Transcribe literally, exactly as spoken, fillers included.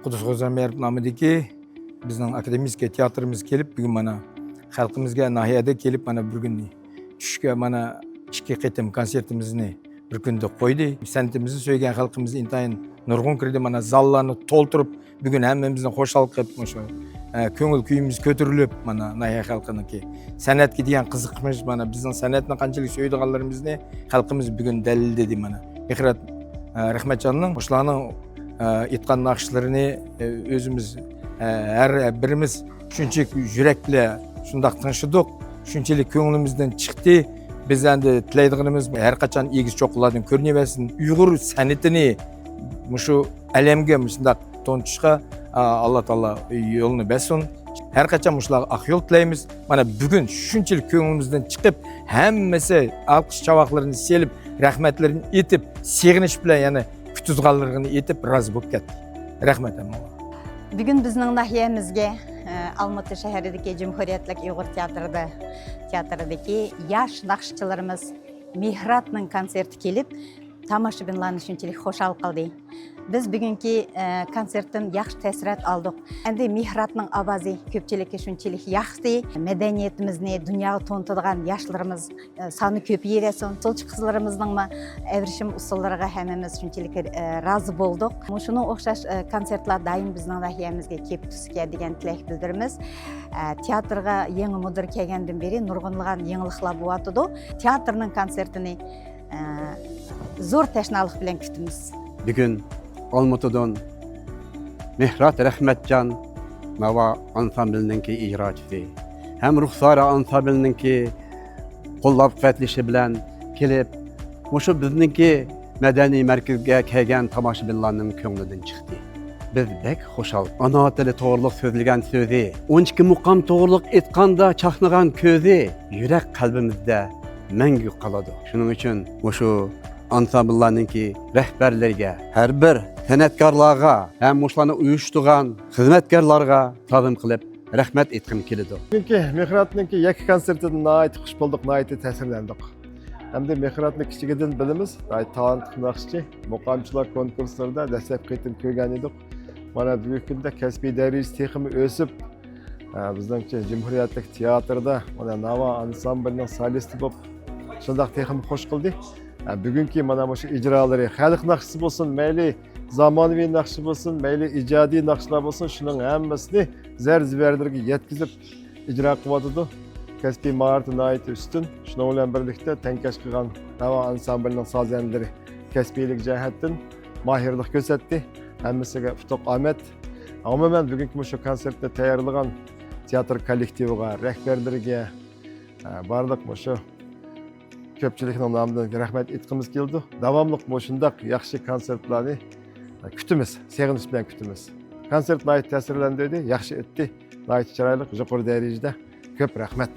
قۇددۇس غوزا مەرىپ نامىدىكى بىزنىڭ ئاكادېمىيىسكىي تىياتىرىمىز كېلىپ، بۈگۈن مانا خەلقىمىزگە ناھىيەدە كېلىپ، مانا بۈگۈن چۈشكە مانا ئىككى قېتىم كونسېرتىمىزنى بىر كۈندە قويدى. سەنئىتىمىزنى سۆيگەن خەلقىمىز ئىنتايىن نۇرغۇن كىردى. مانا زاللارنى تولتۇرۇپ، بۈگۈن ھەممىمىزنى خۇشال قىلىپ، مۇشۇ، ئە، كۆڭۈل كۈيىمىز كۆتۈرۈلۈپ، مانا ناھىيە خەلقىنىڭكى سەنئەتكە دېگەن قىزىقمىش، مانا بىزنىڭ سەنئەتنى قانچىلىك سۆيىدىغانلىرىمىزنى خەلقىمىز بۈگۈن دەلىللىدى. مانا مېھرات، ئە، رەھمەتجاننىڭ مۇشۇلارنىڭ، ئە، ئېيتقان ناخشىلىرىنى، ئە، ئۆزىمىز، ئە، ھەر بىرىمىز شۇنچىلىك يۈرەك بىلەن شۇنداق تىڭشىدۇق، شۇنچىلىك كۆڭلىمىزدىن چىقتى. بىز ئەمدى تىلەيدىغىنىمىز، ھەر قاچان ئېگىز چوققىلاردىن كۆرۈنۈۋەرسۇن. ئۇيغۇر سەنئىتىنى مۇشۇ ئالەمگە مۇشۇنداق تونۇتۇشقا، ئا، ئاللا تائالا يولنى بەرسۇن. ھەر قاچان مۇشۇلارغا ئاق يول تىلەيمىز. مانا بۈگۈن شۇنچىلىك كۆڭلىمىزدىن چىقىپ، ھەممىسى ئالقىش چاۋاقلىرىنى سېلىپ، رەھمەتلىرىنى ئېيتىپ، سېغىنىش بىلەن يەنە كۈتۈزغانلىرىنى ئېيتىپ، رازى بولۇپ كەتتى. رەھمەت ھەممىڭلارغا. بۈگۈن بىزنىڭ ناھىيەمىزگە، ئە، ئالمۇتا شەھىرىدىكى جۇمھۇرىيەتلىك ئۇيغۇر تىياتىرىدا، تىياتىرىدىكى ياش ناخشىچىلىرىمىز مېھراتنىڭ كونسېرتى كېلىپ، تاماشىبىنلارنى شۇنچىلىك خۇشال قىلدى. بىز بۈگۈنكى، ئە، كونسېرتتىن ياخشى تەسىرات ئالدۇق. ئەمدى مېھراتنىڭ ئاۋازى كۆپچىلىككە شۇنچىلىك ياقتى. مەدەنىيىتىمىزنى دۇنياغا تونۇتىدىغان ياشلىرىمىز، ئە، سانى كۆپىيىۋەرسۇن. ئۇسسۇلچى قىزلىرىمىزنىڭمۇ ئەۋرىشىم ئۇسسۇللىرىغا ھەممىمىز شۇنچىلىك، ئە، رازى بولدۇق. مۇشۇنىڭغا ئوخشاش، ئە، كونسېرتلار دائىم بىزنىڭ ناھىيەمىزگە كېلىپ تۇرسىكەن دېگەن تىلەك بىلدۈرىمىز. ئە، تىياتىرغا يېڭى مۇدىر كەلگەندىن بېرى نۇرغۇنلىغان يېڭىلىقلار بولۇۋاتىدۇ. تىياتىرنىڭ كونسېرتىنى، ئە، زور تەشنالىق بىلەن كۈتىمىز. بۈگۈن ئالمۇتىدىن مېھرات رەھمەتجان ناۋا ئانسامبىلىنىڭكى ئىجراچىسى ھەم رۇخسارە ئانسامبىلىنىڭكى قوللاپ-قۇۋۋەتلىشى بىلەن كېلىپ، مۇشۇ بىزنىڭكى مەدەنىي مەركەزگە كەلگەن تاماشىبىنلارنىڭ كۆڭلىدىن چىقتى. بىز بەك خۇشال. ئانا تىلى توغرۇلۇق سۆزلىگەن سۆزى، ئون ئىككى مۇقام توغرۇلۇق ئېيتقاندا چاقنىغان كۆزى يۈرەك قەلبىمىزدە مەڭگۈ قالىدۇ. شۇنىڭ ئۈچۈن مۇشۇ ئانسامبىللارنىڭكى رەھبەرلىرىگە، ھەر بىر سەنئەتكارلارغا ھەم مۇشۇلارنى ئۇيۇشتۇرغان خىزمەتكارلارغا تازىم قىلىپ رەھمەت ئېيتقۇم كېلىدۇ. بۈگۈنكى مېھراتنىڭكى يەككە كونسېرتىدىن ناھايىتى خۇش بولدۇق، ناھايىتى تەسىرلەندۇق. ئەمدى مېھراتنى كىچىكىدىن بىلىمىز، ناھايىتى تالانتلىق ناخشىچى، مۇقامچىلار كونكۇرسلىرىدا دەسلەپكى قېتىم كۆرگەن ئىدۇق. مانا بۈگۈنكى كۈندە كەسپىي دەرىجىسى تېخىمۇ ئۆسۈپ، ئە، بىزنىڭچە جۇمھۇرىيەتلىك تىياتىردا مانا ناۋا ئانسامبىلىنىڭ سولىستى بولۇپ، شۇنداق تېخىمۇ خۇش قىلدى. ئە، بۈگۈنكى مانا مۇشۇ ئىجرالىرى، خەلق ناخشىسى بولسۇن، مەيلى زامانىۋى ناخشا بولسۇن، مەيلى ئىجادىي ناخشىلار بولسۇن، شۇنىڭ ھەممىسىنى زەر زىبەرلىرىگە يەتكۈزۈپ ئىجرا قىلىۋاتىدۇ. كەسپىي ماھارىتى ناھايىتى ئۈستۈن. شۇنىڭ بىلەن بىرلىكتە تەڭكەش قىلغان ناۋا ئانسامبىلىنىڭ سازەندىلىرى كەسپىيلىك جەھەتتىن ماھىرلىق كۆرسەتتى. ھەممىسىگە ئۇتۇق ئامەت. ئومۇمەن بۈگۈنكى مۇشۇ كونسېرتنى تەييارلىغان تىياتىر كوللېكتىۋىغا، رەھبەرلىرىگە، ئە، بارلىق مۇشۇ كۆپچىلىكنىڭ نامىدىن رەھمەت ئېيتقىمىز كېلىدۇ. داۋاملىق مۇشۇنداق ياخشى كونسېرتلارنى كۈتىمىز، سېغىنىش بىلەن كۈتىمىز. كونسېرت ناھايىتى تەسىرلەندۈردى، ياخشى ئۆتتى، ناھايىتى چىرايلىق، يۇقىرى دەرىجىدە. كۆپ رەھمەت.